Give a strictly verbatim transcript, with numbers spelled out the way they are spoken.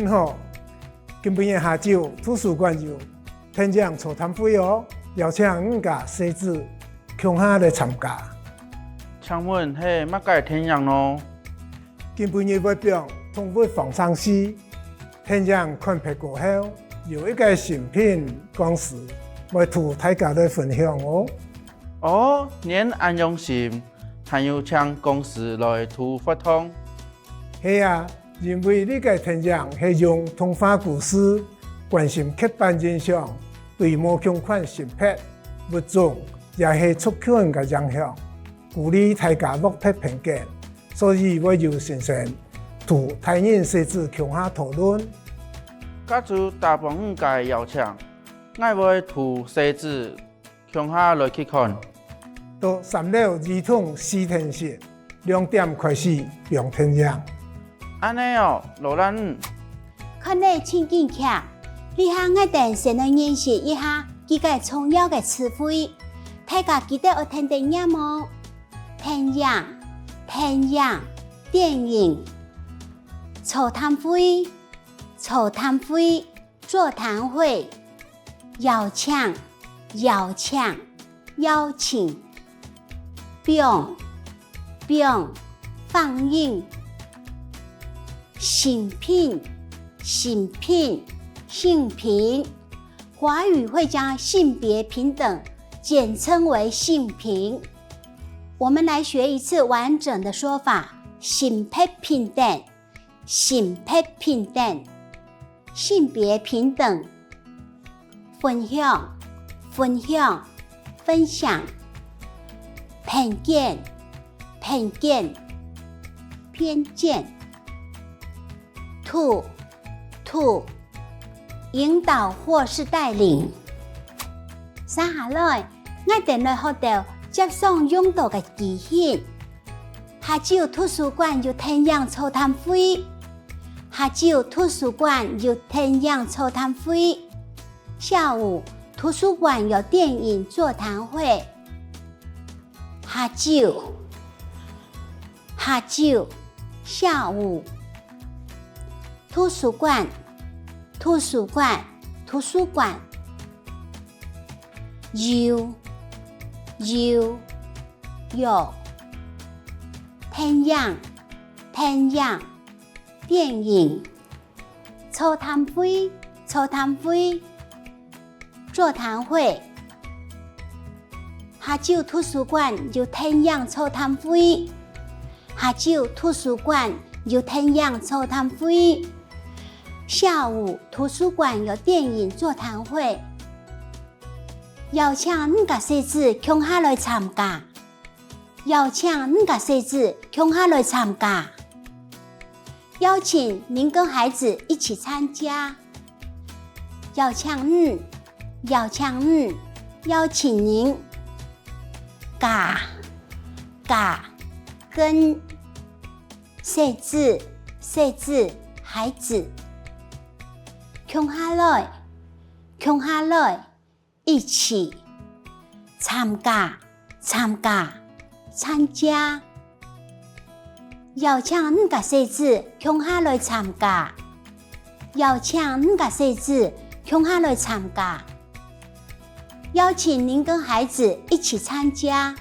你好，今晡日下晝圖書館有電影座談會哦，邀請你个細子共下來參加。請問係麼个電影呢？今晡日會放動物方程式，電影看忒過後，有一個新品公司會同大家來分享哦。哦，原恁用心，還有請公司來做活動。 係啊，因為這個電影係用童話故事關心刻板印象，對無共款性別、物種也係族群个影響，鼓勵大家莫忒偏見，所以會有先生同大人細子共下討論。假使打幫你个邀請，𠊎會同細子 共下來去看。到三樓兒童視聽室，兩點開始放電影。恁呢哦，勞瀝你。看了情景劇，這下𠊎等先來認識一下幾個重要个詞彙，大家記得愛跈等唸哦。電影，電影，電影。座談會，座談會。 座談會，邀請，邀請，邀請。放，放，放映。新品，新品，新品。華語會將性別平等簡稱為性平。我們來學一次完整的說法：性別平等，性別平等。 性別平等。分享，分享，分享。偏見，偏見，偏見。導，導，引導或是帶領。接下來，𠊎等來學到輒常用到个句型。 下晝圖書館有電影座談會。下晝圖書館有電影座談會。下午圖書館有電影座談會。下晝，下晝，下午。圖書館，圖書館，圖書館。 有，有，有。電影，電影，電影。座談會，座談會，座談會。下晝圖書館有電影座談會。下晝圖書館有電影座談會。下午圖書館有電影座談會。 邀請你个細子共下來參加。邀請你个細子共下來參加。邀請您跟孩子一起參加。邀請你，邀請你，邀請您。佮，佮，跟。細子，細子，孩子。共下來，共下來。 一起。參加，參加，參加。邀請你个細子共下來參加。邀請你个細子共下來參加。邀請您跟孩子一起參加。